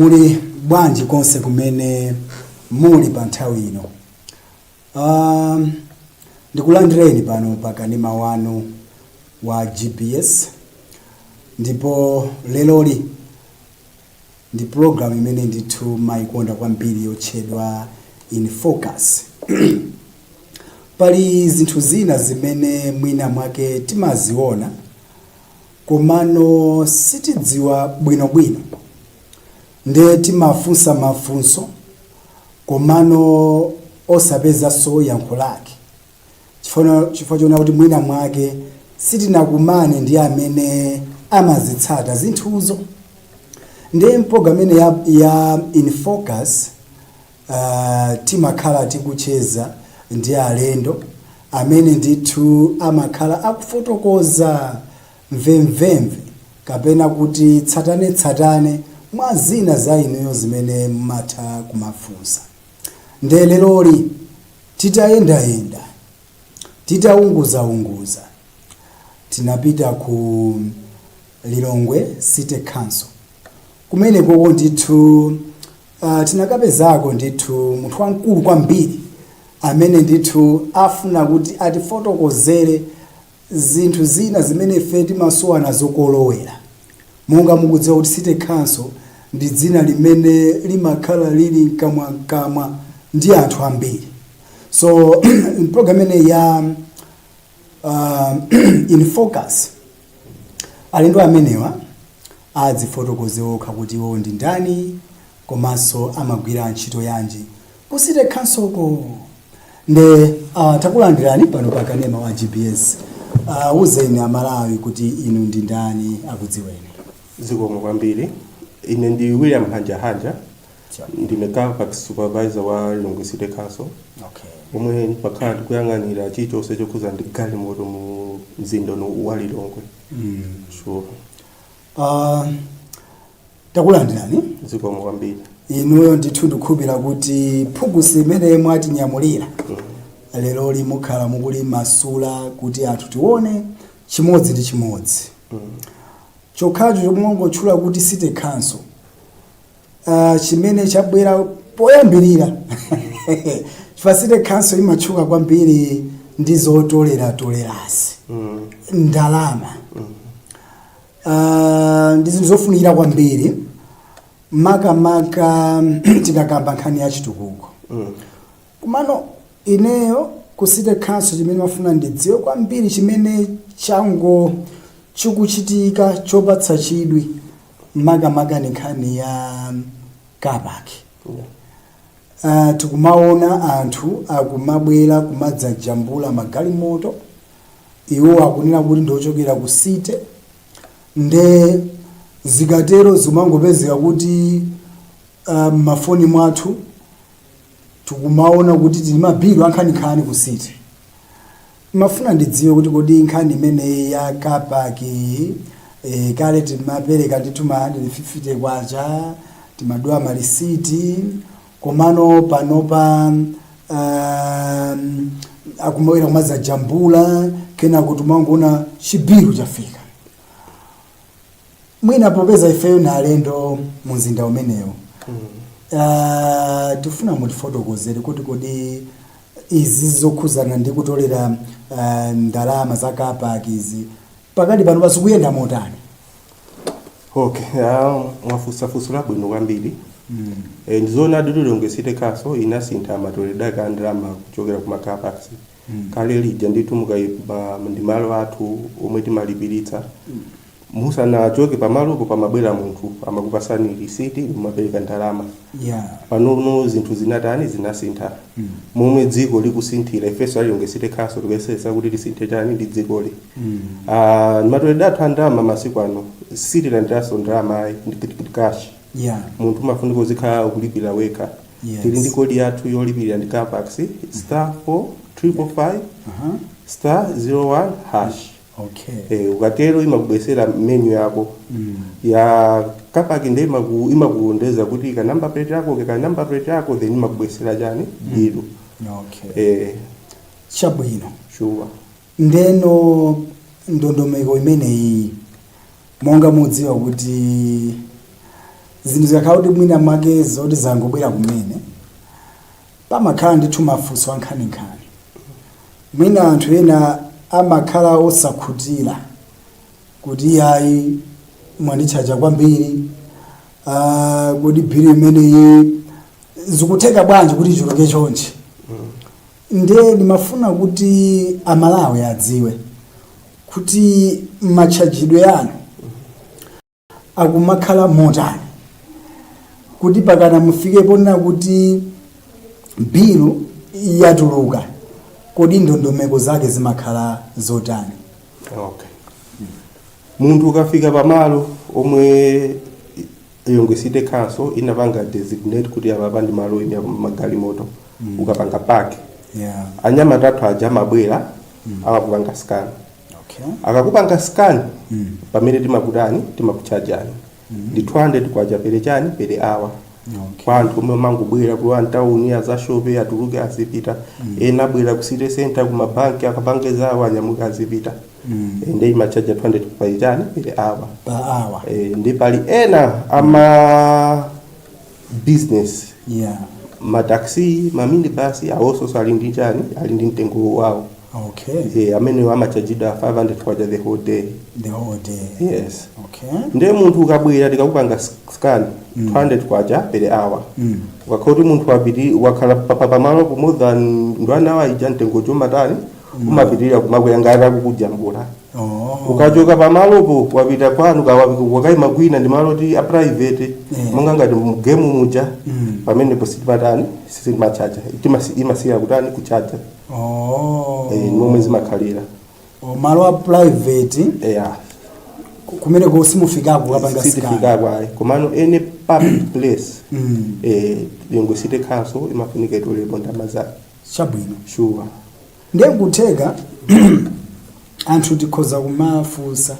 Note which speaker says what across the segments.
Speaker 1: Muli bwanji konse kumene muli pa nthawi ino? Ndikulandireni pano pa kanema wanu wa GBS, ndipo leloli ndi program imene ndithu mayikonda kwambiri yotchedwa In Focus. Pali zinthu zina zimene mwina mwake timaziona komano sitidziwa bwinobwino, nde timafunsa mafunso komano osapezanso yankho lake chifukwa choona kuti mwina mwake sitinakumane ndi amene amazitsata zinthuzo. Ndiye mpologalamu imene ya In Focus timakhala tikucheza ndi alendo amene ndithu amakhala akufotokoza mvemvemve kapena kuti tsatanetsatane mwa zina za inuyo zimene mumatha kumafunsa. Nde leroli titayendayenda, titaunguzaunguza, tinapita ku Lilongwe City Council. Kumenekoko ndithu tinakapezako ndithu munthu wamkulu kwambiri amene ndithu afuna kuti atifotokozere zinthu zina zimene ife timasowa nazo kolowera. Monga mukudziwa kuti City Council ndi dzina limene limakhala lili mkamwamkamwa ndi anthu ambiri. So program imene ya In Focus, alendo amenewa adzifotokoze okha kuti iwo ndi ndani komanso amagwira ntchito yanji ku City Council ko. Nde takulandirani pano pa kanema wa GBS. Uzeni Amalawi kuti inu ndi ndani, akudziweni.
Speaker 2: Zikomo kwambiri. Ine ndi William Hanjahanja, ndine car park supervisor wa Lilongwe City Council, omwe ndikakhala ndikuyang'anira chilichonse chokhuza ndi galimoto mu mzinda uno wa Lilongwe. Sure.
Speaker 1: Takulandirani.
Speaker 2: Zikomo kwambiri.
Speaker 1: Inuyo ndithu ndikukhulupirira kuti phukusi imene mwatinyamulira lero limukhala mukulimasula kuti anthu tione chimodzi ndi chimodzi. Chokhacho chomwe kuti City Council, chimene chabwera poyambirira, chifukwa City Council imatchuka kwambiri ndi zotolera-tolerasi ndalama, ndi zinthu zofunikira kwambiri, makamaka tikakamba nkhani ya chitukuko. Komano ineyo ku City Council chimene mafuna ndidziwe kwambiri, chimene chango chikuchitika chopatsa chidwi, makamaka ni nkhani ya car park. Tikumaona anthu akumabwera kumadzajambula magalimoto, iwo akunena kuti ndiochokera ku city. Nde zikatero zimangopezeka kuti m'mafoni mwathu tikumaona kuti tili mabilu ankhaninkhani ku city. Mafuna ndidziwe kuti kodi nkhani imeneyi ya car park, kale timapereka ndithu ma 150 kwacha, timadula malisiti, komano panopa akumabwera kumadzajambula, kenako timangoona chibilu chafika. Mwina popeza ifeyo na alendo mu mzinda umenewo, tifuna mutifotokozere kuti kodi izi zokhuzana ndi kutolera ndalama za car park izi pakati pano pazikuyenda motani?
Speaker 2: Okay, mwafunsa funso labwino kwambiri. Ndizoona, Lilongwe City Council inasintha matoleredwe ake a ndalama kuchokera ku ma car parks. Kale lija ndithu mukayima ndi malo athu omwe timalipiritsa, musanachoke pamalopo pamabwera munthu amakupasani risiti, mumapereka ndalama. Panono zinthu zinatani? Zinasintha. Momwe dziko likusinthira, ifenso a Lilongwe City Council tikuyesesa kuti tisinthe chani ndi dzikoli. Ah, matoleredwe athu a ndalama masiku ano sitilandiranso ndalama ayi, ndi cash. Munthu umafunika uzikhala ukulipira wekha. Tili ndi code yathu yolipirira ndi car parks, *4555 *01#. Ukatero imakubwesera menu yako ya car park, nde imakulondeza kuti ka number plate yako, ka number plate yako, then imakubwesera chani? Bilu.
Speaker 1: Chabwino.
Speaker 2: Sure.
Speaker 1: Ndeno ndondomeko imeneyi, monga mudziwa kuti Zinthu zikakhala kuti mwina mwake zoti zangobwera kumene, pamakhala ndithu mafunso ankhaninkhani. Mwina anthu ena amakhala osakhutira kuti ayi, mwanditchaja kwambiri. Kodi bill imeneyi zikutheka bwanji kuti ichuluke chonchi? Nde ndimafuna kuti Amalawi adziwe kuti matchajidwe anu akumakhala motani, kuti pakana mufike ponena kuti bill yatuluka, kodi ndondomeko zake zimakhala zotani?
Speaker 2: Okay, munthu ukafika pamalo omwe Lilongwe City Council inapanga designate kuti apapa ndi malo oyimira magalimoto, ukapanga park, anyamata athu aja amabwera, amakupanga scan. Akakupanga scan, pamene timakutani, timakutchajani ndi 200 kwacha per chani, per hour. Kwa anthu omwe amangobwera kulowa mtawuni, azashope, atuluke, azipita. Ena abwera ku city center, ku mabanki, akapange zawo, anyamuke, azipita. Ndi imachaja 200 per chani, per hour.
Speaker 1: Per hour.
Speaker 2: Ndi pali ena ama business, mataxi, maminibus, awonso ali ndi chani, ali ndi mtengo wawo. Amene amachajidwa 500 kwacha the whole day.
Speaker 1: The whole day?
Speaker 2: Yes.
Speaker 1: Okay.
Speaker 2: Ndiye munthu ukabwera, tikakupanga scan, 200 kwacha per hour. Ukakhala kuti munthu wapiti wakhala pamalo po more than 1 hour ija, mtengo chomatani, umapitirira kumakwera ngati akukujambula. Ukachoka pamalopo, wapita kwanu, wakayima kwina ndi malo ti a private, monga ngati mgemu muja, pamenepo sitimatani, sitimachaja. Imasiya kutani, kuchaja. Momwe zimakhalira.
Speaker 1: Oh, malo a private?
Speaker 2: Yeah.
Speaker 1: Kumeneko simufikako kukapanga scan?
Speaker 2: Sitifikako ayi, komano any public place, Lilongwe City Council imafunika itolepo ndalama zake.
Speaker 1: Chabwino.
Speaker 2: Sure.
Speaker 1: Ndiye nkutheka anthu tikhoza kumafunsa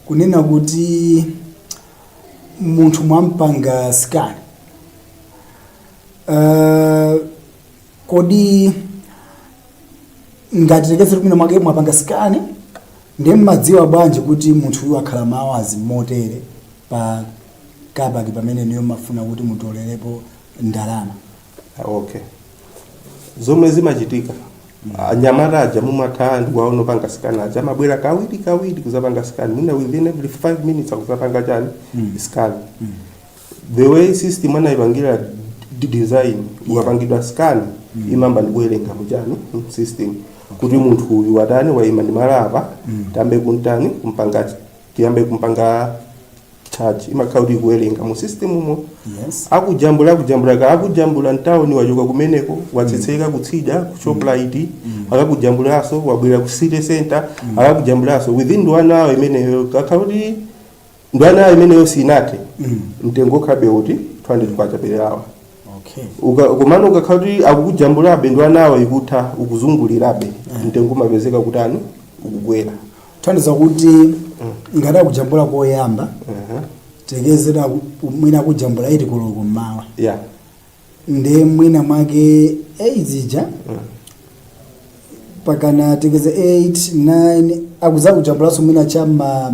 Speaker 1: kunena kuti munthu mwampanga scan, kodi ngati tekeze kumene mwake mwapanga scan, ndiye mmadziwa bwanji kuti munthu uyu akhala ma hours motere pa car park pamene niyo mafuna kuti mutolerepo ndalama?
Speaker 2: Okay, zomwe zimachitika, anyamata aja mumatha ndikuwaona panga scan aja, amabwera kawiri kawiri kuzapanga scan, mwina within every 5 minutes akuzapanga chani, scan. The way system anayipangira design, ukapangidwa scan, imamba ndikuwerenga muchani, system, kuti munthu uyu watani, wayima ndi malo apa, tambe kuntani, kumpanga, tiyambe kumpanga charge. Imakhala kuti ikuwerenga mu system umo. Akujambula, akujambula, ka akujambula mtawuni, wachoka kumeneko, watsetseka kutsidya ku Shoprite, akakujambulanso, wabwera ku city center, akakujambulanso within 1 hour imeneyo. Kakhala kuti 1 hour imeneyo sinathe, mtengo ukhabe kuti 200 kwacha per hour. Komano ukakhala kuti akukujambulabe ndi 1 hour ikutha, ukuzungulirabe, mtengo umapezeka kutani, ukukwera.
Speaker 1: Thandiza kuti ngati akujambula koyamba, tekezera mwina akujambula 8 koloko mmawa, ndiye mwina mwake 8 zija pakana tekeze 8 9 akuza kujambulanso mwina chamma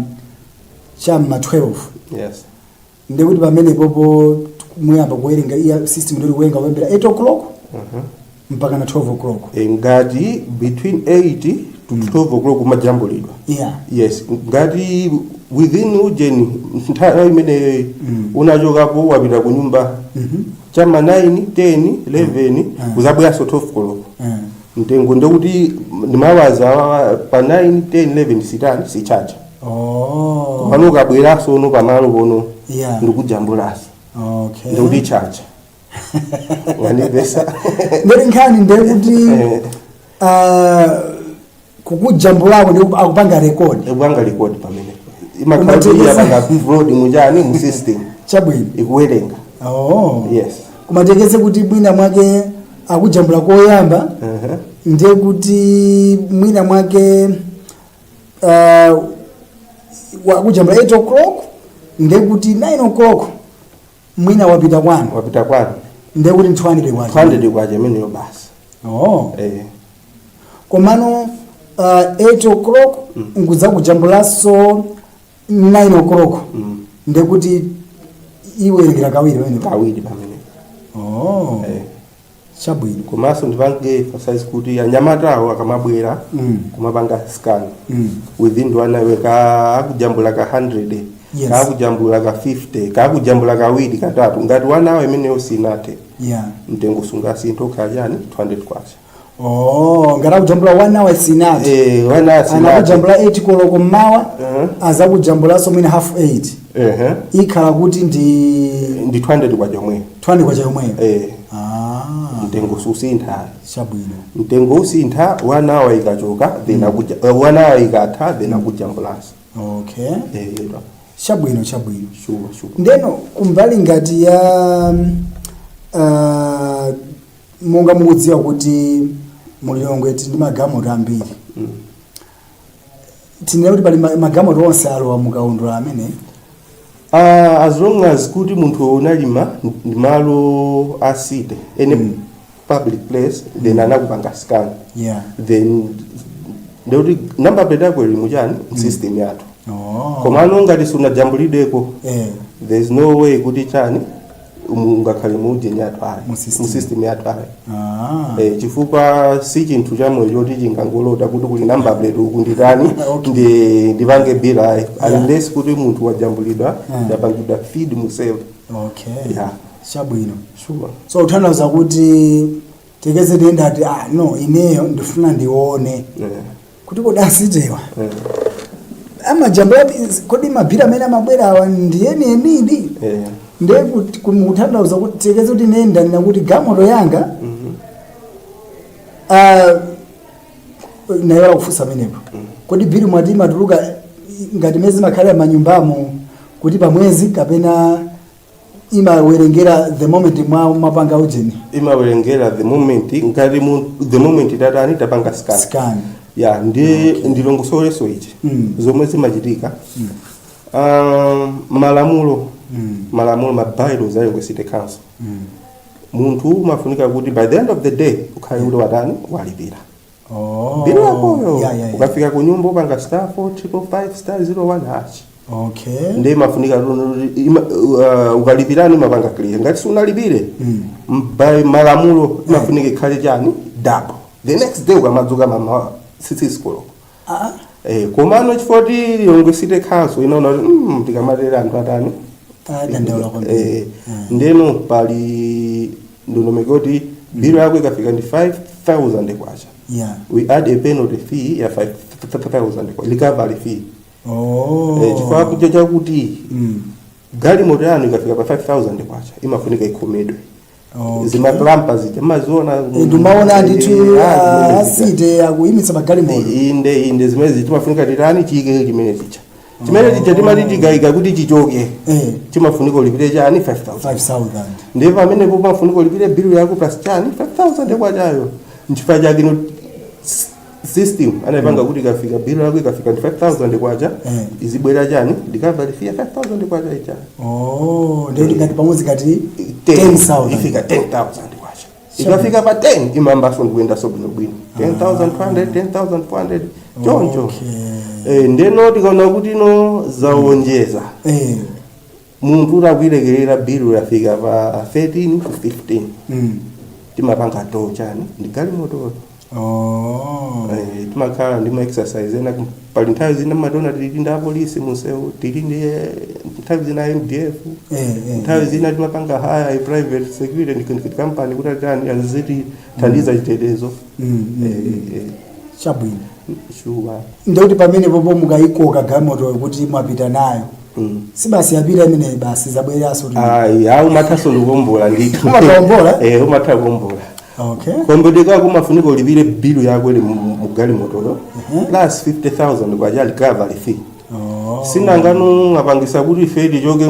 Speaker 1: 12, ndiye kuti pamenepopo muyamba kuwerenga, iya system ndiri kuwerenga kuyambira 8 o'clock mpaka na 12 o'clock?
Speaker 2: Ngati between 8 to 12 o'clock umajambulidwa, yes. Ngati within ujeni nthawi imeneyo unachokapo, wapita ku nyumba chama 9, 10, 11, kuzabweranso 12 koloko, mtengo ndekuti ndimawaza awawa pa 9, 10, 11 sitani, sichaja. Pano ukabweranso uno pamalo pono, ndikujambulanso, ndikuti chaja. Wanipesa?
Speaker 1: Ndeti nkhani ndekuti kukujambulako ndi akupanga record.
Speaker 2: Ikupanga record pamene imakhala kuti yapanga upload muchani, mu system. Ikuwerenga. Yes.
Speaker 1: Kumatekeze kuti mwina mwake akujambula koyamba, ndiye kuti mwina mwake akujambula 8 o'clock, ndiye kuti 9 o'clock mwina wapita kwanu.
Speaker 2: Wapita kwanu.
Speaker 1: Ndiye kuti 200 kwacha.
Speaker 2: 200 kwacha imeneyo basi.
Speaker 1: Komano 8 o'clock nkudza kujambulanso 9 o'clock, ndiye kuti Iwerengera kawiri pamene.
Speaker 2: Kawiri pamene.
Speaker 1: Oh. Chabwino.
Speaker 2: Komanso ndipange emphasize kuti anyamatawo akamabwera kumapanga scan within one hour, ka akujambula ka 100, kakujambula ka 50, kakujambula kawiri, katatu, ngati one hour imeneyo sinathe, mtengo sungasinthe, ukhala chani? 200 kwacha.
Speaker 1: Oh, ngati akujambula one hour sinati.
Speaker 2: Eh, one hour sinathe.
Speaker 1: Anakujambula 8 koloko mmawa, azakujambulanso mwina half 8, ikhala kuti ndi
Speaker 2: Ndi 200 kwacha yomweyo.
Speaker 1: 200 kwacha yomweyo.
Speaker 2: Eh.
Speaker 1: Ah.
Speaker 2: Mtengo susintha.
Speaker 1: Chabwino.
Speaker 2: Mtengo usintha one hour ikachoka, then akuja one hour ikatha, then akujambulanso.
Speaker 1: Okay.
Speaker 2: Eh.
Speaker 1: Chabwino, chabwino.
Speaker 2: Sure.
Speaker 1: Ndeno kumbali ngati ya monga mukudziwa kuti mulilongwe tili ndi magalimoto ambiri, tinene kuti pali magalimoto onse alowa mukaundula amene?
Speaker 2: As long as kuti munthu unalima ndi malo a city, any public place, then anakupanga scan, then ndekuti number plate yako ili muchani? System yathu. Komano ngati sunajambulidweko, there is no way kuti chani, ungakhale mu ujeni yathu ayi.
Speaker 1: Mu system.
Speaker 2: Mu system yathu ayi.
Speaker 1: Ah.
Speaker 2: Eh, chifukwa si chinthu chamoyo choti chingangolota kuti kuli number plate uku, nditani, ndi ndipange bill ayi, unless kuti munthu wajambulidwa, yapangidwa feed mu server. Yeah.
Speaker 1: Chabwino.
Speaker 2: Sure.
Speaker 1: So kutanthauza kuti tekeze tiyendati, ah no, ineyo ndifuna ndione kuti kodi a citywa amajambula, kodi mabhiri amene amabwera awa ndiyeniyenidi? Ndiye kuti kutanthauza kuti tekeze kuti ine ndanena kuti galimoto yanga, ah, nayola kufunsa amenepo, kodi bill mwati imatuluka ngati mezi makhalira manyumbamo kuti pamwezi, kapena imawerengera the moment mwa mapanga ujeni?
Speaker 2: Imawerengera the moment, ngati the moment tatani, tapanga scan.
Speaker 1: Scan.
Speaker 2: Ya, ndi ndilongosoleso ichi, zomwe zimachitika, malamulo, malamulo, ma bylaws a Lilongwe City Council, munthu umafunika kuti by the end of the day ukhale kuti watani? Walipira bill yakoyo. Ukafika ku nyumba upanga *4555*01#. Ndi imafunika ukalipirani imapanga clear. Ngati sunalipire, by malamulo imafunika ikhale chani? Double the next day ukamadzuka mama 6 koloko.
Speaker 1: Ah.
Speaker 2: Eh, komano chifukwa Lilongwe City Council inaona kuti tikamatera anthu atani?
Speaker 1: Adandaula kwambiri.
Speaker 2: Eh, ndeno pali ndondomeko kuti bill yako ikafika ndi 5000 kwacha, we add a penalty fee ya 5000 kwa recovery fee. Eh, chifukwa kuja chakuti galimoto yanu ikafika pa 5000 kwacha imafunika ikhomedwe. Zimaclamper zija maziona?
Speaker 1: Ndimaona ndithu.
Speaker 2: Eh, ah, zimene zija.
Speaker 1: A city akuyimitsa magalimoto.
Speaker 2: Inde, inde, zimene timafunika titani? Chiyike chimene chija, chimene chija timati tikayika kuti chichoke, chimafunika ulipire chani? 5000.
Speaker 1: 5000.
Speaker 2: Ndiye pamenepo pafunika ulipire bill yako plus chani? 5000 kwachayo. Nchifukwa chake ino system anayipanga kuti ikafika bill yako ikafika ndi 5000 kwacha, izibwera chani? Recovery fee ya 5000 kwacha icha.
Speaker 1: Oh, ndiye ngati pamodzi ngati 10,000.
Speaker 2: Ifika 10,000 kwacha. Ikafika pa 10 imambaso ndikuyendaso bwinobwino, 10,200, 10,400, choncho. Eh, ndeno tikaona kuti ino zawonjeza, munthu utakuilekerera bill yafika pa 13 to 15, timapanga tow chani? Ndi galimoto.
Speaker 1: Oh.
Speaker 2: Eh, timakhala ndi ma exercise ena. Pali nthawi zina mationa tili ndi apolisi munsewu, tili ndi nthawi zina MDF, nthawi zina timapanga hire a private security ndi company kuti atani, azitithandiza chitetezo. Eh, eh.
Speaker 1: Chabwino.
Speaker 2: Sure.
Speaker 1: Ndikuti pamene popo mukayikoka galimoto kuti mwapita nayo, si basi yapita imeneyi, basi zabwereranso kuti?
Speaker 2: Ayi, awu umathanso ndikuwombola ndithu.
Speaker 1: Umatha?
Speaker 2: Eh, umatha kuwombola. Kombedeka kumafunika ulipire bill yako ili mu galimotoyo plus 50,000 kwa recovery fee.
Speaker 1: Oh.
Speaker 2: Sinanganu apangisa kuti ife tichoke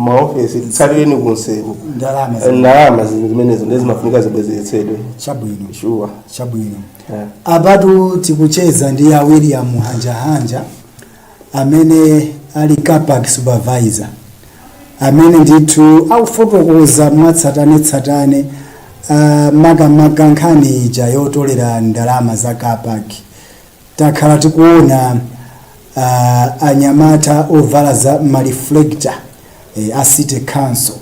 Speaker 2: maofesi titsalireni kunsewu.
Speaker 1: Ndalama.
Speaker 2: Ndalama zimenezo ndiye zimafunika zibwezeretsedwe.
Speaker 1: Chabwino.
Speaker 2: Sure.
Speaker 1: Chabwino.
Speaker 2: Yeah.
Speaker 1: Apatu tikucheza ndi a William Hanjahanja amene ali car park supervisor, amene ndithu akufotokoza mwatsatanetsatane, makamaka nkhani ija yotolera ndalama za car park. Takhala tikuona anyamata ovala za mareflector. A city council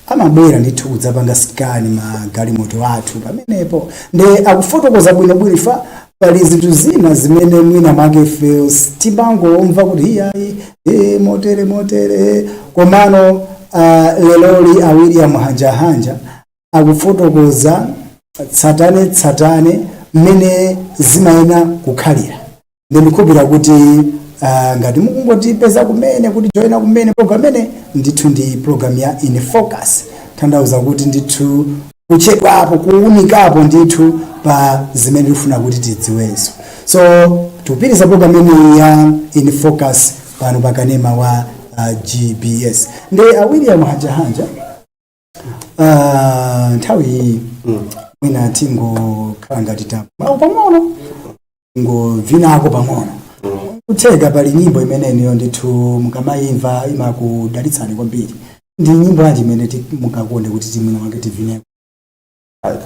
Speaker 1: amabwera ndithu kudzapanga scan magalimoto athu pamenepo, ndi akufotokoza bwinobwino. Ifa pali zinthu zina zimene mwina mwake ife timangomva kuti iyayi, motere motere, komano leloli a William Hanjahanja akufotokoza tsatane tsatane mmene zimayena kukhalira. Ndikukhulupirira kuti ngati mukungotipeza kumene kuti joina kumene program imene ndithu ndi program ya In Focus, tanthauza kuti ndithu kuchedwapo, kuwunikapo ndithu pa zimene tikufuna kuti tidziwenso. So tikupitiriza program imeneyi ya In Focus pano pa kanema wa GBS ndi a William Hanjahanja. Nthawi iyi mwina tingokhala ngati tapumako pang'ono, ngovinako pang'ono. Kutheka pali nyimbo imeneyo ndithu mukamayimva imakudalitsani kwambiri. Ndi nyimbo yanji imene mukakonde kuti timwina mwake tivineko?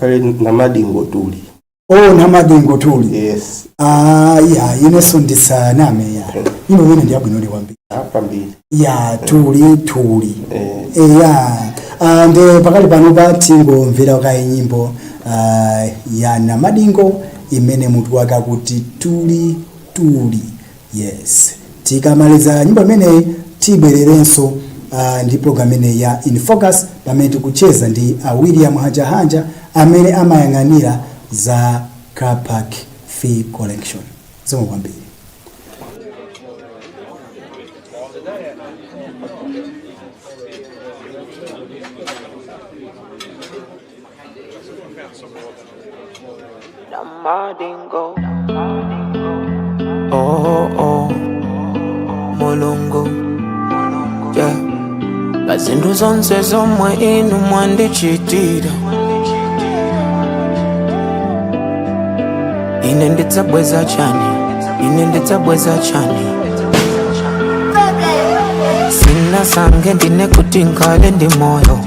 Speaker 2: Khale Namadingo, Tuli.
Speaker 1: Oh, Namadingo, Tuli.
Speaker 2: Yes.
Speaker 1: Ah, ya, inenso ndisaname, ya, nyimbo imene ndi yabwinoli kwambiri.
Speaker 2: Kwambiri.
Speaker 1: Ya, Tuli Tuli.
Speaker 2: Eh.
Speaker 1: Eya, nde pakali pano pa tingomvera kaye nyimbo ya Namadingo imene mutu wake akuti Tuli Tuli. Yes, tikamaliza nyimbo imeneyi tibwererenso ndi program imeneyi ya In Focus, pamene tikucheza ndi a William Hanjahanja amene amayang'anira za car park fee collection. Zikomo kwambiri.
Speaker 3: Namadingo. Oh, Mulungu, yeah. Pazinthu zonse zomwe inu mwandichitira, ine ndidzabweza chani? Ine ndidzabweza chani? Sinasankhe ndine kuti nkhale ndi moyo,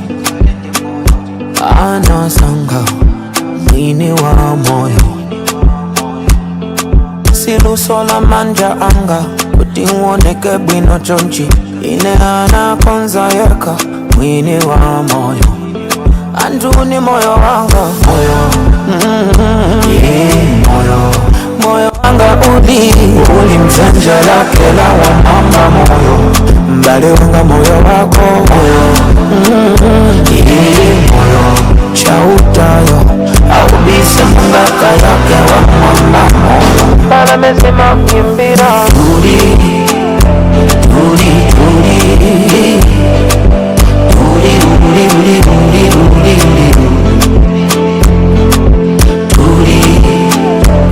Speaker 3: anasankha mwini wa moyo. Siluso la manja anga kuti uoneke bwino chonchi, ine anakonza yekha mwini wa moyo. Anthu ni moyo wanga, moyo, yeah, moyo, moyo wanga uli mdzanja lake la wamama. Moyo, mbale wanga, moyo wako, moyo, yeah, moyo chautayo aubise mungaka yake wa mwamba. Moyo palamezima kuimbira tuli tuli tuli tuli tuli tuli tuli tuli tuli,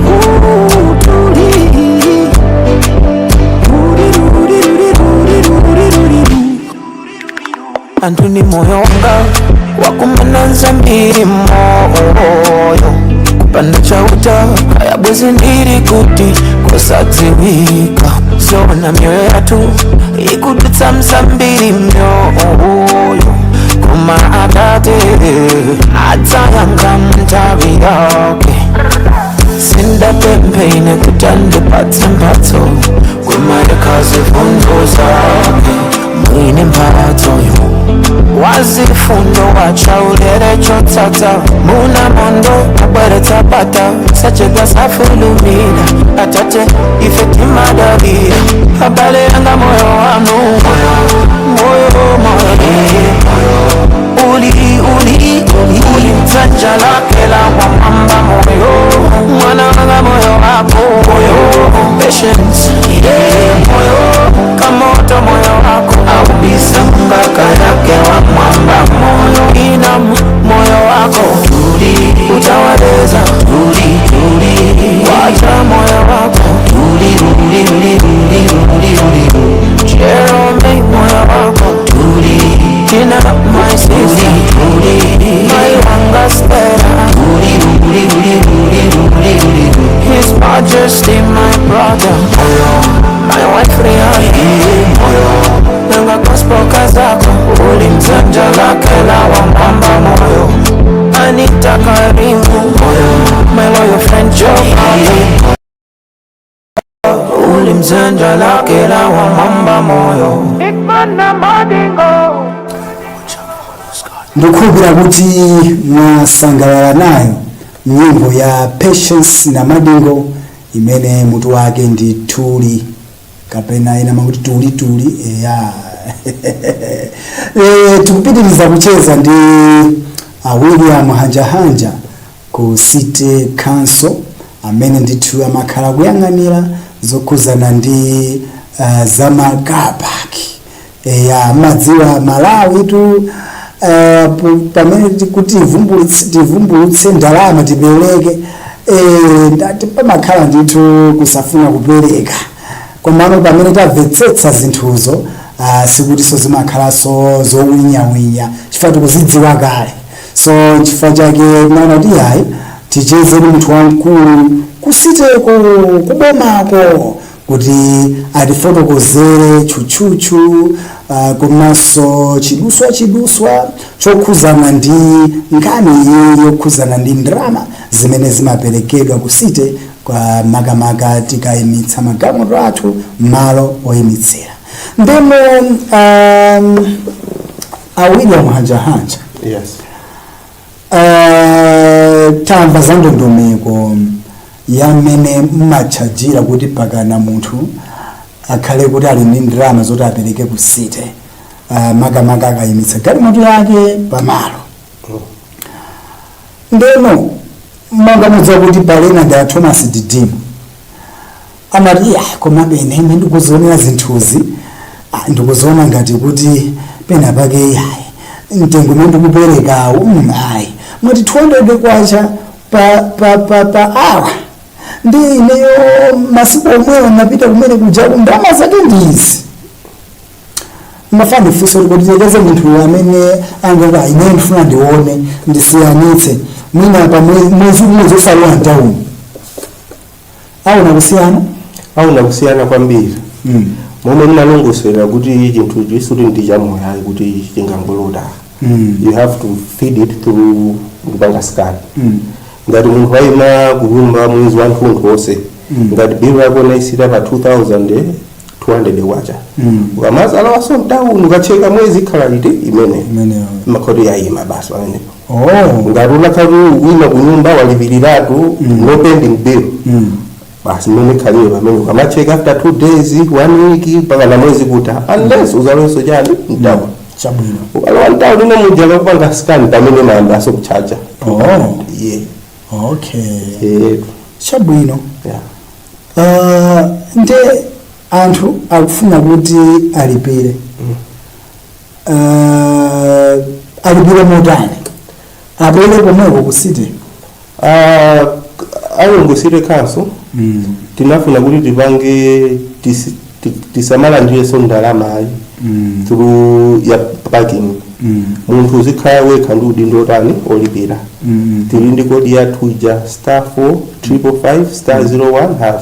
Speaker 3: ooh, tuli tuli tuli tuli tuli tuli. Anthu ni moyo wanga wakumana zambiri moyo, kupanda chauta hayabwezi ndiri kuti kusadziwika. Zona mioyo yathu ikudutsa mzambiri mioyo, koma atate adzayanga mnthawi yake. Sindapemphe ine kuti andipatse mphatso, kumayekha zifundo zake mwini mphatsoyo. Wazifundo wachaulere chotsatsa muna mondo abweretsa pata, sachedwa, safulumira. Atate ife timadalira. Abale anga, moyo wanu, moyo, moyo, moyo, moyo uli uli uli uli mdzanja lake la wamwamba. Moyo, mwana wanga, moyo wako, moyo, patience, yeah, moyo kamoto, moyo wako aubisa mbaka yake wa mwamba. Moyo inam, moyo wako tuli utawaleza tuli tuli, wacha moyo wako tuli tuli tuli tuli tuli tuli.
Speaker 1: Ndikukhulupirira kuti mwasangalala nayo nyimbo ya Patience na Madingo imene mutu wake ndi Tuli, kapena ina makuti Tuli Tuli. Eya, tikupitiriza kucheza ndi William Hanjahanja ku City Council, amene ndithu amakhala kuyang'anira zokhuzana ndi zama car park. Eya, madziwa Malawi tu, pamene tikuti tivumbulutse ndalama tipereke, ndati pamakhala ndithu kusafuna kupereka. Komano pamene tamvetsetsa zinthuzo, sikutinso zimakhalanso zowinyawinya, chifukwa tikuzidziwa kale. So chifukwa chake naona kuti yayi, ticheze ndi munthu wamkulu ku city ko, kubomako, kuti atifotokozere tchutchutchu komanso chiduswa chiduswa chokhuzana ndi nkhani iyi yokhuzana ndi ndalama zimene zimaperekedwa ku city kwa makamaka tikayimitsa magalimoto athu malo oyimitsira. Ndimo a William Hanjahanja,
Speaker 2: Yes.
Speaker 1: Tamva za ndondomeko yamene mmatchajira kuti pakana munthu akhale kuti ali ndi ndalama zoti apereke ku city, makamaka akayimitsa galimoto yake pamalo. Ndeno monga mudziwa kuti palena da Thomas Didimo amati, "Ya, komabe ine ndikuzionera zinthuzi, ndikuziona ngati kuti pena pake yayi, mtengo umene ndikuperekawo, ayi, mwati 200 kwacha pa awa, ndi ineyo masiku omwewo napita kumene kujaku, ndalama zake ndizi." Mafana ndifunse kuti tilekeze munthu amene angati, "Ine ndifuna ndione, ndisiyanitse," mwina pa mwezi umodzi osalowa mtawuni, aona kusiyana?
Speaker 2: Aona kusiyana kwambiri. Momwe ndinalongosera kuti chinthu chisuti ndi chamoyo kuti chingangolota, you have to feed it through kupanga scan. Ngati munthu wayima kunyumba mwezi wanthunthu wonse, ngati bill yako naisita pa 2200 kwacha, ukamazalawaso mtawuni, ukacheka mwezi ikhala liti imene
Speaker 1: imeneyo
Speaker 2: makhoti yayima basi pamenepo.
Speaker 1: Oh.
Speaker 2: Ngati unakhala wina kunyumba walipiriratu, no pending bill, basi mmene khalire pamene ukamacheka after 2 days, one week, mpaka na mwezi kuta, unless uzalowenso chani mtawuni.
Speaker 1: Chabwino.
Speaker 2: Ukalowa mtawuni ino muja kupanga scan, pamene mayambaso kuchaja.
Speaker 1: Oh.
Speaker 2: Yeah.
Speaker 1: Okay.
Speaker 2: Eh.
Speaker 1: Chabwino.
Speaker 2: Yeah.
Speaker 1: Nde anthu akufuna kuti alipire, alipire motani? Abwere komweko ku city?
Speaker 2: A Lilongwe City Council tinafuna kuti tipange tisamalandireso ndalama ayi through ya parking. Munthu uzikhala wekha ndi udindo otani olipira. Tili ndi code yathu ija, *4555*01#.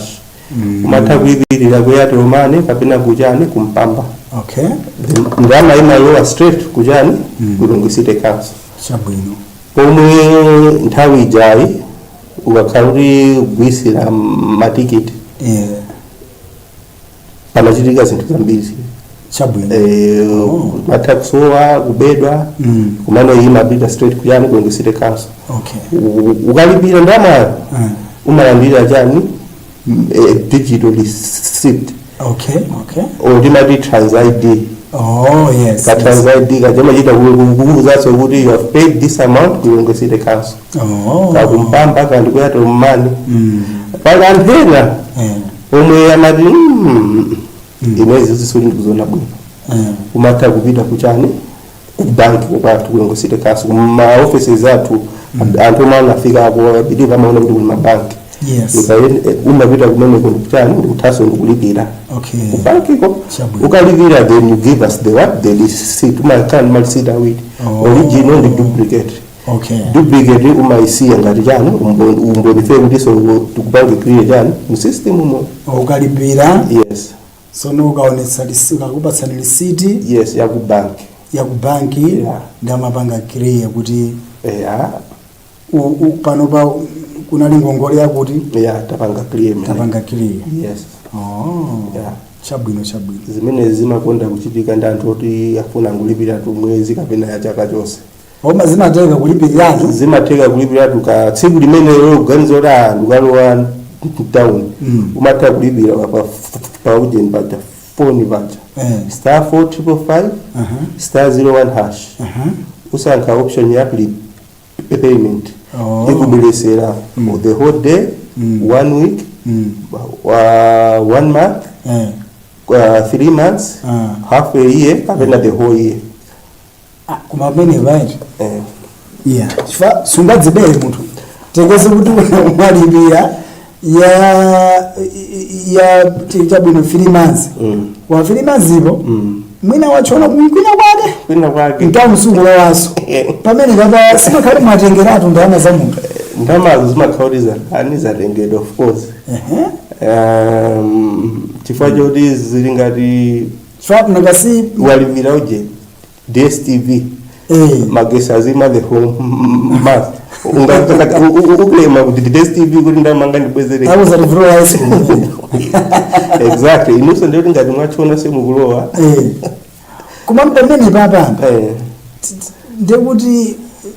Speaker 2: Umatha kulipirira ku Airtel Money kapena kuchani, kumpamba. Ndalama imalowa straight kuchani, ku Lilongwe City Council. Pomwe nthawi ijayi ukakhala kuti kugwisira matikiti, pamachitika zinthu zambiri. Matha kusowa, kubedwa. Kumano iyi imapita straight kuyani, ku Lilongwe City Council. Ukalipira ndalamayo, umalandira chani, digital receipt or timati trans ID.
Speaker 1: Oh, yes.
Speaker 2: Ka trans ID kajamachita kukuuzatso kuti you have paid this amount ku Lilongwe City Council, kakumpamba kandi ku Airtel Money. Pali anthu ena omwe amati, inezi zisuli ndikuziona bwino." Umatha kupita kuchani, ku banki kwathu ku Lilongwe City Council, kuma offices athu. Anthu omwe anafika apo apitira amaona kuti kuli mabanki. Umapita kumeneko ndikuchani, ndikuthaso ndikulipira kubankiko. Ukalipira, then you give us the what, the receipt. Umakhala ndi ma receipt awiri, original ndi duplicate. Duplicate umayisiya ngati chani, umboni fe kuti so tikupange clear chani mu system umo.
Speaker 1: Ukalipira,
Speaker 2: Yes.
Speaker 1: sono ukaonetsa ukakupatsani lisiti
Speaker 2: Yes, ya ku bank.
Speaker 1: Ya ku banki. Ndamapanga clear kuti pano pa kunali ngongole yakuti
Speaker 2: Yeah, tapanga clear imene.
Speaker 1: Tapanga clear.
Speaker 2: Yes.
Speaker 1: Oh.
Speaker 2: Yeah.
Speaker 1: Chabwino, chabwino.
Speaker 2: Zimene zimakonda kuchitika ndi anthu oti afuna ngulipira tu mwezi kapena ya chaka chonse.
Speaker 1: Oma zimateka kulipiratu.
Speaker 2: Zimatheka kulipiratu ka tsiku limenelo, kuganiza kuti ah, ndikalowa town. Umatha kulipira pa ujeni paja, foni paja, *4555 *01#. Usankha option ya payment. Ikubweresera the whole day, one week, one month, 3 months, half a year kapena the whole year.
Speaker 1: Ah, koma pamene paiti yeah, chifukwa sungadzibere munthu, tekeze kuti walipira ya chabwino 3 months, wa 3 months ipo, mwina wachona kwina kwake.
Speaker 2: Kwina kwake.
Speaker 1: Mtawu msungulowaso pamene papa simakhale mwatengeratu ndalama za munthu.
Speaker 2: Ndalamazo zimakhala kuti ani zatengedwa, of course, chifukwa choti zili ngati
Speaker 1: chifukwa nakasi
Speaker 2: walipira uje DStv, magesi azima the whole month, ukulema kuti DStv kuti ndamanga ndibwezere.
Speaker 1: Akuza tivulola ice.
Speaker 2: Exactly, inunso ndikuti ngati mwachona simukulowa.
Speaker 1: Koma pamene papa ndekuti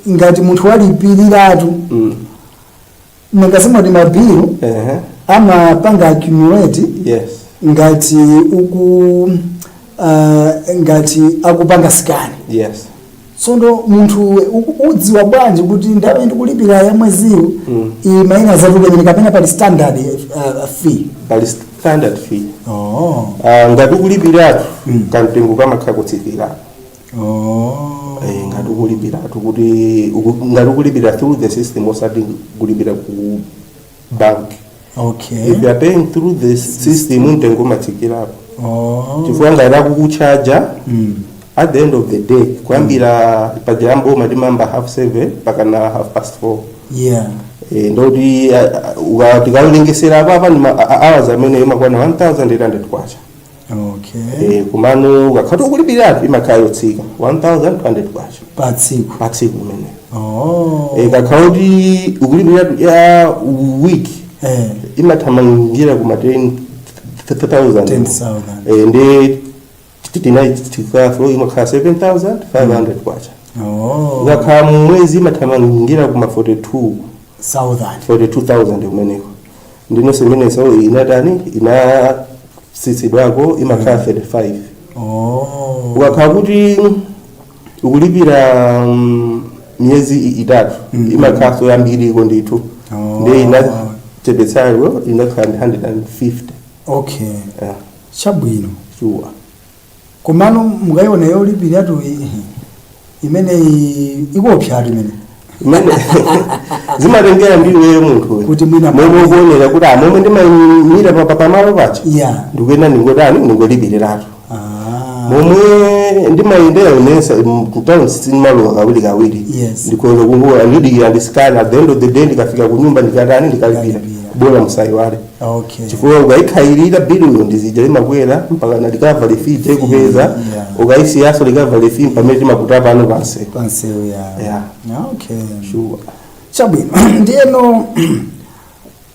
Speaker 1: ngati munthu walipiriratu, nangasimati mabilu amapanga accumulate ngati uku ngati akupanga scan. Tsono munthu udziwa bwanji kuti ndawe ndikulipira ya mweziwu, iyi maina zatuke kapena pali standard fee?
Speaker 2: Pali standard fee.
Speaker 1: Oh.
Speaker 2: Ngati ukulipiratu, kamtengo kamakhala kutsikira. Ngati ukulipiratu kuti ngati ukulipira through the system, osati kulipira ku bank. If you are paying through the system, mtengo umatsikirapo, chifukwa ngati akukuchaja at the end of the day, kuyambira pajambo matimamba 7:30 pakana 4:30, ndoti tikalengesera apapa ndi hours amene imakwana 1800 kwacha. Kumano ukakhati ukulipiratu imakhala yotsika, 1200 kwacha.
Speaker 1: Pa tsiku?
Speaker 2: Pa tsiku imene. Kakhala kuti ukulipiratu ya week, imathamangira kuma 10,000.
Speaker 1: 10,000.
Speaker 2: Ndi tinaitikaso imakhala 7500 kwacha. Ukakhala mwezi imathamangira kuma 42
Speaker 1: thousand.
Speaker 2: 42,000 kumeneko. Ndinonso imeneso inatani, inatsitsidwako, imakhala 35. Ukakhala kuti ukulipira miyezi 3, imakhalanso yambiriko ndithu. Ndi inachepetsayo, inakhala ndi 150. Yeah.
Speaker 1: Chabwino.
Speaker 2: Sure.
Speaker 1: Komano mukayiona yolipiratu imeneyi ikuopsatu imene.
Speaker 2: Imene zimatengera ndi iweyo munthu
Speaker 1: Kuti mwina
Speaker 2: momwe ukuonera kuti momwe ndimayimira pamalo pacha, ndikuyenda ndingotani, ndingolipiratu. Momwe ndimayendera inensa mtown sinimalowa kawiri kawiri. Ndikuona kungola ndidikira ndisikana, at the end of the day ndikafika kunyumba ndikatani, ndikalipira.
Speaker 1: Ndikalipira.
Speaker 2: Bora musayiwale, chifukwa ukayikhayirira biluyo ndizija imakwera mpaka na recovery fee ikupeza. Ukayisiyaso recovery fee pamene timakuta pano pansi.
Speaker 1: Pansewu ya.
Speaker 2: Yeah.
Speaker 1: Okay.
Speaker 2: Sure.
Speaker 1: Chabwino, ndiyeno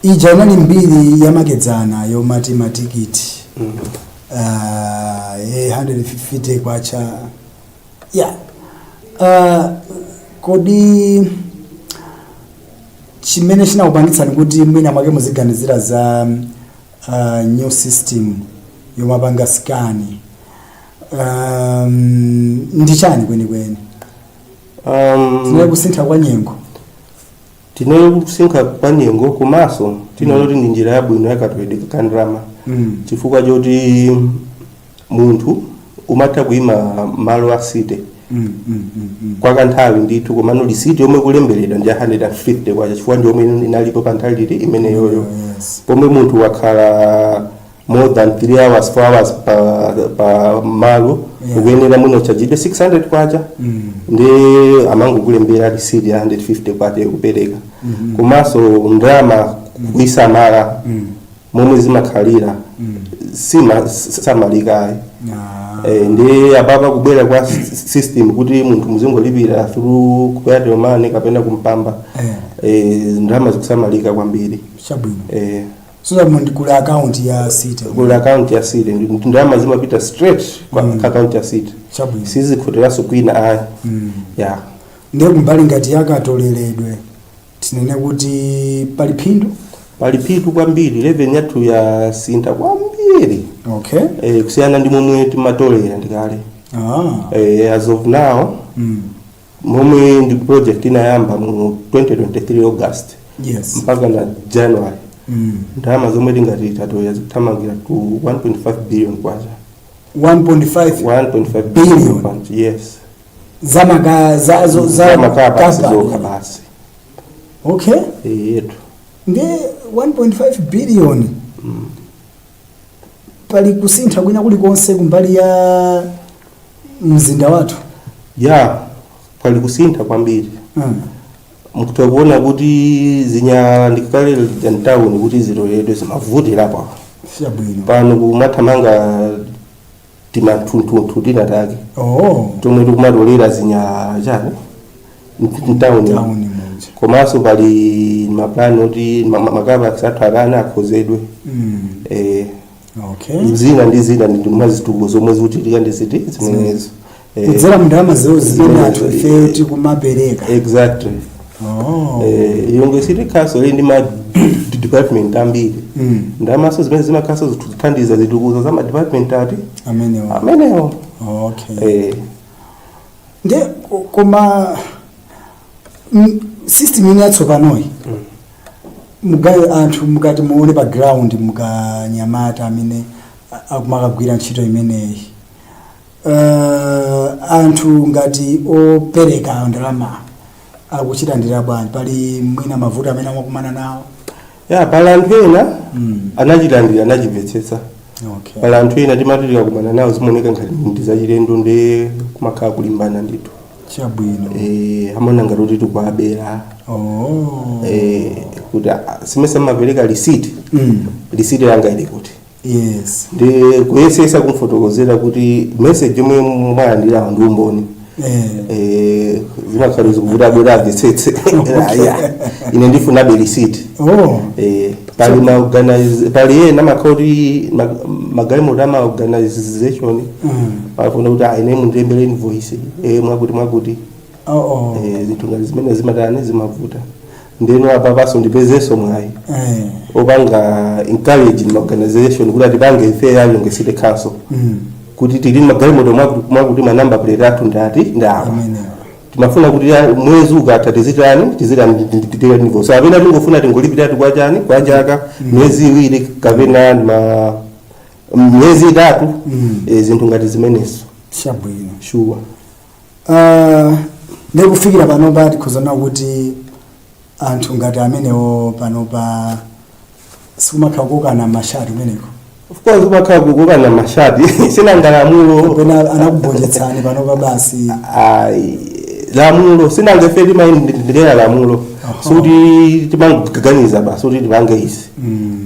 Speaker 1: ija inali mbiri yamakedzana yomati matikiti 150 kwacha ya kodi chimene chinakupangitsani kuti mwina mwake muziganizira za new system yomapanga scan ndi chani kwenikweni? Tinali kusintha kwa nyengo?
Speaker 2: Tinali kusintha kwa nyengo, komanso tinaloti ndi njira yabwino yakatoledwe ka ndalama, chifukwa choti munthu umatha kuyima malo a city kwa kanthawi ndithu, komano lisiti yomwe kulemberedwa ndi ya 150 kwacha, chifukwa ndi yomwe inalipo pa nthawi liti imeneyoyo, pomwe munthu wakhala more than 3 hours, 4 hours pa malo, ukuyenera muno chajidwe 600 kwacha. Ndi amangokulembera lisiti ya 150 kwacha ikupereka. Komanso ndalama kuisamala, momwe zimakhalira sima samalikayi. Ndi apapa kubwera kwa system kuti munthu muzingolipira through ku Airtel Money kapena kumpamba, ndalama zikusamalika kwambiri.
Speaker 1: Chabwino. So that kuli account ya city?
Speaker 2: Kuli account ya city, ndalama zimapita straight kwa account ya city.
Speaker 1: Chabwino.
Speaker 2: Sizikhoteranso kwina ayi, yeah.
Speaker 1: Ndiye kumbali ngati yakatoleredwe, tinene kuti pali phindu?
Speaker 2: Pali phindu kwambiri. Revenue yathu yasintha kwambiri kusiyana ndi momwe timatolera ndikale. As of now, momwe ndi project inayamba mu 2023 August mpaka na January, ndalama zomwe tingati tatolera zikuthamangira to 1.5 billion kwacha.
Speaker 1: 1.5
Speaker 2: 1.5
Speaker 1: billion.
Speaker 2: Billion kwacha, yes.
Speaker 1: Zamaka za
Speaker 2: Zama car parks
Speaker 1: car park.
Speaker 2: zokha basi. Yetu.
Speaker 1: Ndiye 1.5 billion, pali kusintha kwina kulikonse kumbali ya mzinda wathu?
Speaker 2: Ya, pali kusintha kwambiri. Mukutha kuona kuti zinyalala ndikale mtawuni kuti zitoledwe zimavutirapo. Pano kumathamanga timathunthunthu tinatake tomwe tikumatolera zinyalala chani mtawuni.
Speaker 1: Tawuni muja.
Speaker 2: Komanso pali mapulani oti ma car parks athu akana akhozedwe. Zina ndi zina ndi mazituko zomwe zikuchitika ndi ziti zimenezo.
Speaker 1: Kudzera mu ndalama zawo zimene anthu ifeyo tikumapereka.
Speaker 2: Exactly. Lilongwe City Council ili ndi ma department ambiri. Ndalamaso zimene zimakhaso zithandiza zitukuzo za ma department ati
Speaker 1: amenewo.
Speaker 2: Amenewo.
Speaker 1: Nde koma system ine yatsopanoyi, mugaye anthu mukati muone pa ground, mukanyamata amene akumakagwira ntchito imeneyi, anthu ngati opereka ndalama akuchita bwanji? Pali mwina mavuto amene amakumana nawo?
Speaker 2: Ya, pali anthu ena anachilandira, anachimvetsetsa. Pali anthu ena timati tikakumana nawo zimaoneka ngati ndi zachilendo, ndi kumakhala kulimbana ndithu. Amaona ngati kuti tikuabera. Kuti simese amapereka lisiti, lisiti yanga ili kuti? Ndi kuyesesa kumfotokozera kuti message yomwe mwalandirawo ndi umboni. Zimakhala zikuvuta abwera amvetsetse. Ya, ine ndifunabe lisiti. Pali ma pali ena makhala kuti magalimoto ama organization pafuna kuti, "Ah, ine mundilembere invoice, mwakuti mwakuti." Zinthu ngati zimene zimatani, zimavuta. Ndeno apa paso ndipezenso mwayi opanga encourage ma organization kuti atipange ife a Lilongwe City Council kuti tili magalimoto mwakuti mwakuti, ma number plate athu ndati ndawa,
Speaker 1: amenewa.
Speaker 2: Timafuna kuti mwezi ukatha tizitani, tizitani, so apena tingofuna tingolipiratu kwa chani, kwa chaka, miyezi 2 kapena ma miyezi 3. Zinthu ngati zimenezo. Sure.
Speaker 1: Ndikufikira panopa tikhuzana kuti anthu ngati amenewo panopa sikumakhala kukana mashati kumeneko?
Speaker 2: Of course kumakhala kukana mashati, sinanga lamulo.
Speaker 1: Kapena anakugonjetsani panopa basi?
Speaker 2: Ayi, lamulo, sinanga ife timayendera lamulo. Suti timangoganiza basi kuti tipange izi.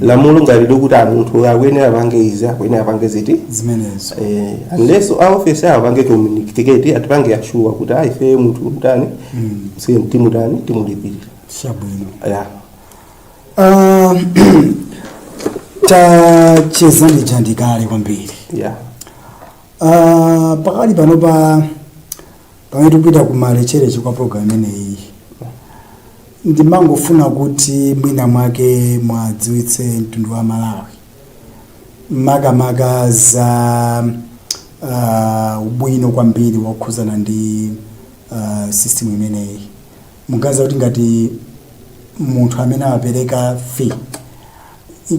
Speaker 2: Lamulo ngati likuti a munthu akuyenera apange izi, akuyenera apange ziti?
Speaker 1: Zimenezo.
Speaker 2: Unless a office awo apange communicate, atipange assure kuti ah, ife munthu mtani, si timutani, timulipirira.
Speaker 1: Chabwino.
Speaker 2: Ya.
Speaker 1: Tacheza ndija ndikale kwambiri. Pakali panopa, pamene tikupita kumalechereche kwa program imeneyi, ndimangofuna kuti mwina mwake mwadziwitse mtundu wa Malawi makamaka za ubwino kwambiri wokhuzana ndi system imeneyi. Muganiza kuti ngati munthu amene amapereka fee,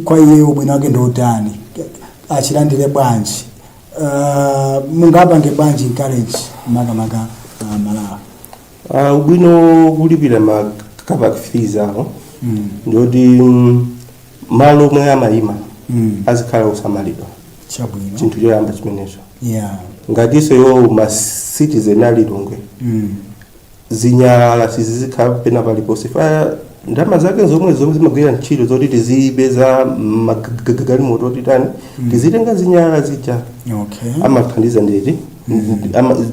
Speaker 1: kwa iye ubwino wake ndi utani? Achilandire bwanji? Mungapange bwanji encourage makamaka Malawi?
Speaker 2: Ubwino kulipira ma car park fees awo ndiyoti malo omwe amayima azikhala osamalidwa. Chinthu choyamba chimenecho. Ngatinso iwo ma citizen a Lilongwe, zinyalala sizizikhala pena paliponse. Fa ndalama zake zomwe zomwe zimagwira ntchito zoti tizipeza magalimoto otitani, tizitenga zinyalala zija, amathandiza nditi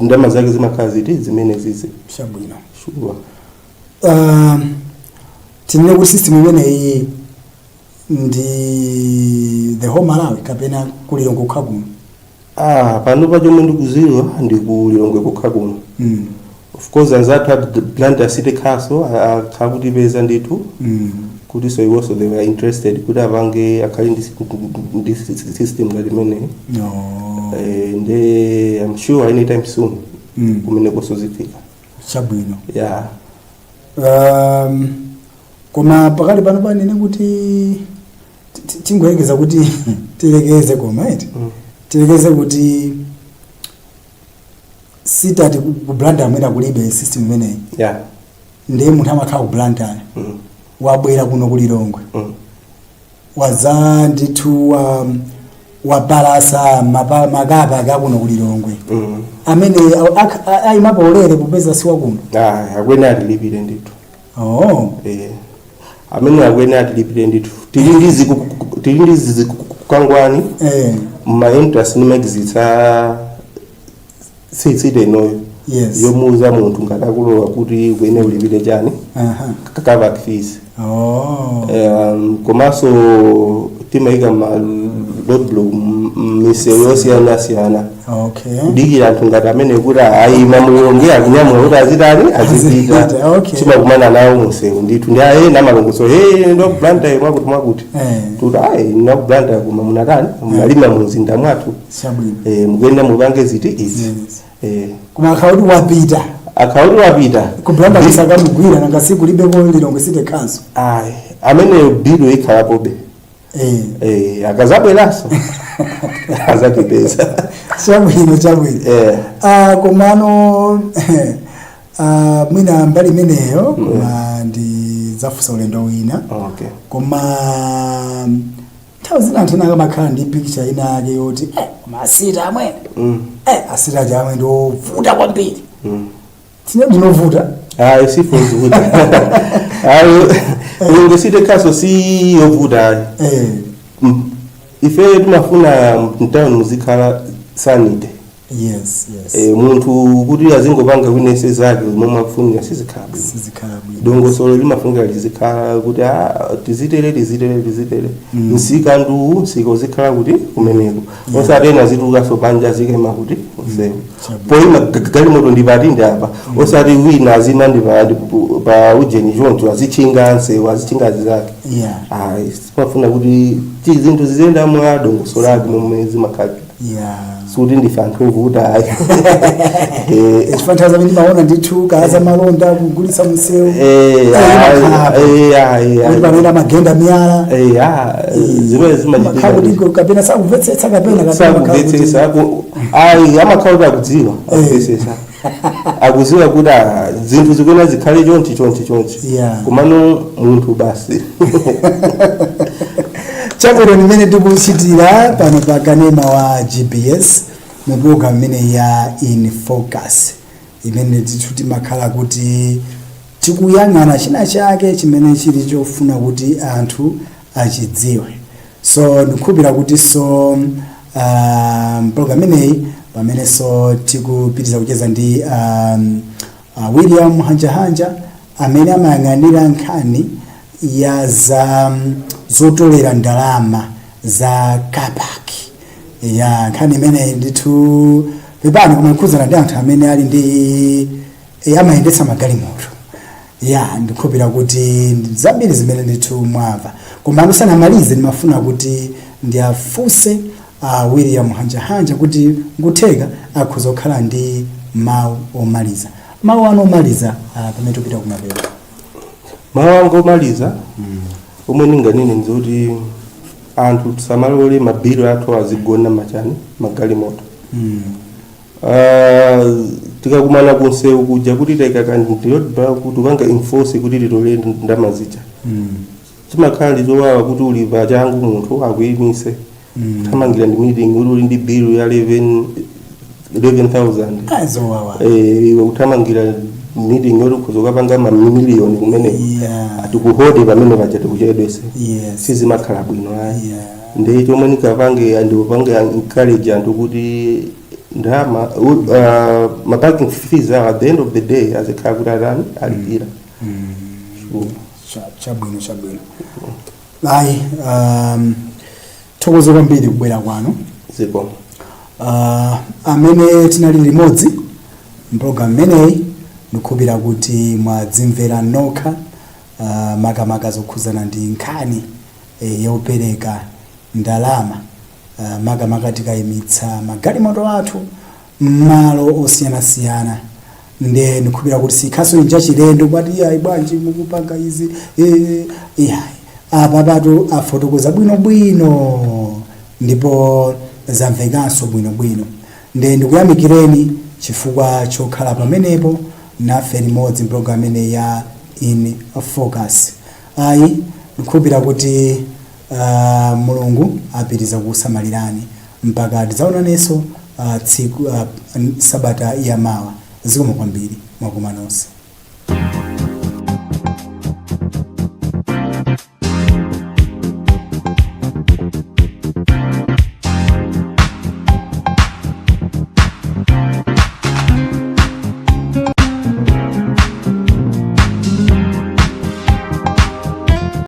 Speaker 2: ndalama zake zimakhala ziti zimene zizi. Sure.
Speaker 1: Tinene kuti system imeneyi ndi the whole Malawi kapena kulilongwe kokha kuno?
Speaker 2: Ah, pano pa chomwe ndikuziwa ndi kulilongwe kokha kuno. Of course, anzathu at Blantyre City Council akhala kutipeza ndithu kuti so iwonso they were interested kuti apange, akhale ndi system ngati imeneyi.
Speaker 1: No.
Speaker 2: Nde I'm sure anytime soon kumenekonso zifika.
Speaker 1: Chabwino.
Speaker 2: Yeah.
Speaker 1: Koma pakali pano panene kuti tingoyerekeza kuti tilekeze, koma eti tilekeze kuti sitati ku Blantyre amene kulibe system imeneyi, ndiye munthu amakhala ku Blantyre, wabwera kuno ku Lilongwe, wadza ndithu wapalasa makapa akakuno ku Lilongwe, amene ayimapo ulere popeza si wakuno?
Speaker 2: Ah, akwene atilipire ndithu.
Speaker 1: Oh.
Speaker 2: Amene akwene atilipire ndithu. Tili ndi zikukangwani ma entrance ndi ma exits a city inoyo yomuuza munthu ngati akulowa kuti kwene ulipire chani, car park fees.
Speaker 1: Oh.
Speaker 2: Komanso timayika ma roadblock m'misewu yosiyanasiyana kudikira anthu ngati amene kuti ayima mulonge, akunyamula kuti azitani, azipita.
Speaker 1: Azipita, okay.
Speaker 2: Timakumana nawo munsewu ndithu, ndi aye namalongoso, hey, ndo Blantyre, mwakuti mwakuti. Tuti ayi, na Blantyre, koma munatani, munalima mumzinda mwathu.
Speaker 1: Chabwino.
Speaker 2: Mukuyenda mupange ziti izi.
Speaker 1: Koma akhala kuti wapita,
Speaker 2: akhauli wapita,
Speaker 1: ku Blantyre tisakamugwira, nanga siku libeko Lilongwe City Council?
Speaker 2: Ayi, amene bill ikhalapobe. Akazabweranso azatipeza.
Speaker 1: Chabwino, chabwino. Ah, komano mwina mbali imeneyo, koma ndidzafunsa ulendo wina.
Speaker 2: Okay.
Speaker 1: Koma nthawi zina anthu ena amakhala ndi picture ina ake yoti koma a city amwene, a city aja amwe ndiovuta kwambiri. Tine ndinovuta?
Speaker 2: Ayi, sifovuta ayi. Lilongwe City Council si yovuta ayi. Ife timafuna mtown muzikhala sanity. Munthu kuti azingopanga kwinese zake momwe akufunira sizikhala bwino.
Speaker 1: Sizikhala bwino.
Speaker 2: Dongosolo limafunika lizikhala kuti tizitere, tizitere, tizitere. Msika nduwu, msika uzikhala kuti kumeneko, osati ena azitulukanso panja azikema kuti usewu. Poyima galimoto ndi pati? Ndi apa. Osati wina azima ndi pa ujeni choncho, azichinga nsewu, azichinga azizake. Ayi, timafuna kuti zinthu ziziyenda mwa dongosolo lake momwe zimakhalira. Sikuti ndife anthu ovuta ayi.
Speaker 1: Chifukwa nthawi zamene ndimaona ndithu kaza malonda kugulitsa msewu, imakhalapo. Kuti pamene amagenda miyala,
Speaker 2: zimene
Speaker 1: makhala kuti
Speaker 2: zimachitika
Speaker 1: kapena sakumvetsetsa kapena makhala kuti-
Speaker 2: sakumvetsetsa ayi. Amakhala kuti akudziwa, akumvetsetsa, akudziwa kuti zinthu zikuena zikhale chonchi, chonchi, chonchi. Komano munthu basi.
Speaker 1: Chabwino, nimene tikuchitira pano pa kanema wa GBS mu program imene ya In Focus, imene ndithu timakhala kuti tikuyang'ana china chake chimene chili chofuna kuti anthu achidziwe. So ndikukhulupirira kuti so program imeneyi, pamene so tikupitiriza kucheza ndi William Hanjahanja amene amayang'anira nkhani ya za zotolera ndalama za car park, ya nkhani imeneyi ndithu, pepani, koma ikhudzana ndi anthu amene ali ndi amayendetsa magalimoto. Ya, ndikhulupirira kuti zambiri zimene ndithu mwamva. Koma ndisanamalize, ndimafuna kuti ndiafunse William Hanjahanja kuti nkutheka akhoza kukhala ndi mawu omaliza, mawu anu omaliza pamene tikupita kumapeto.
Speaker 2: Mawu anga omaliza omwe ndinganene nzoti anthu tisamalole mabilu athu azigona machani, magalimoto. Tikakumana kunsewu kuja kuti taikakandiyodba kuti upanga enforce kuti titole ndalama zija, chimakhala ndi chowawa kuti uli pa changu munthu akuyimise, kuthamangira ndi meeting kuti uli ndi bilu ya 11 11,000.
Speaker 1: Azowawa.
Speaker 2: Iwe kuthamangira meeting yoti ukhoza ukapanga mamiliyoni kumene atikuhode pamene paja tikuchedwese. Sizimakhala bwino ayi. Ndi chomwe ndikapange, ndikupange encourage anthu kuti ndalama, ma parking fees awo, at the end of the day azikhala kuti atani, alipira. Sure.
Speaker 1: Chabwino, chabwino. Ayi, thokozo kwambiri kubwera kwanu.
Speaker 2: Zikomo.
Speaker 1: Amene tinali limodzi mpulogalamu imeneyi. Ndikukhulupirira kuti mwadzimvera nokha, makamaka zokhuzana ndi nkhani yopereka ndalama, makamaka tikayimitsa magalimoto athu m'malo osiyanasiyana. Nde ndikukhulupirira kuti sikhaso inja chilendo kwati iyayi, bwanji mukupanga izi? Iyayi, apa patu afotokoza bwinobwino ndipo zamvekanso bwinobwino. Nde ndikuyamikireni chifukwa chokhala pamenepo nafe limodzi mpulogalamu imene ya In Focus. Ayi, ndikukhulupirira kuti Mulungu apitiriza kusamalirani mpaka tidzaonanenso tsiku, sabata yamawa. Zikomo kwambiri, mwakoma nonse.